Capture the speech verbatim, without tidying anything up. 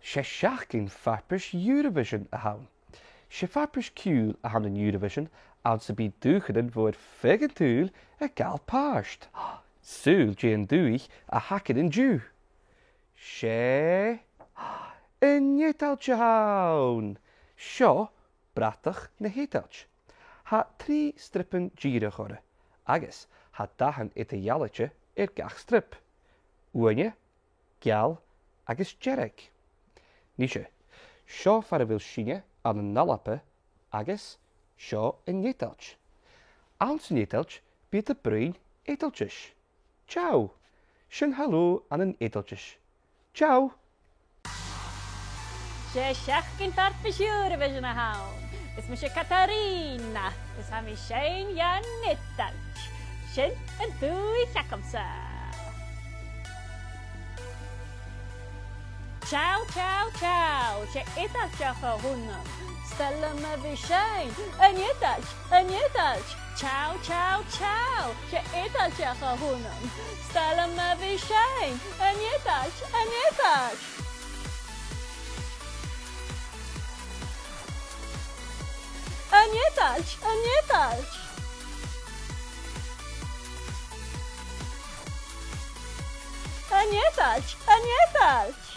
'S e seachdain farpais Eurovision a th' ann. 'S e farpais ciùil a th' ann an Eurovision, anns am bi dùthchannan bho air feadh an t-saoghail a' gabhail pàirt. Saoil dè an dùthaich a th' againn an-diugh. 'S e an Eadailt a th' ann. Seo bratach na h-Eadailt. Tha trì stiallan dìreach oirre, agus tha dathan eadar-dhealaichte air gach stiall. Uaine, geal agus dearg. Nise, seo far a bheil sinne ann an Alba agus seo an Eadailt. Anns an Eadailt bidh iad a' bruidhinn Eadailtis. Ciao. Sin halò ann an Eadailtis. Ciao. 'S e seachdain farpais Eurovision a th' ann. Is mise Catarina, is tha mi a' seinn dhan Eadailt. Sin an dùthaich agamsa. Ciao, ciao, ciao, 's e Eadailteach a th' annam. 'S toil leam a bhith a' seinn an Eadailt, an Eadailt. Ciao, ciao, ciao, 's e Eadailteach a th' annam. 'S toil leam a bhith a' seinn an Eadailt, an Eadailt. An Eadailt, an Eadailt. An Eadailt, an Eadailt.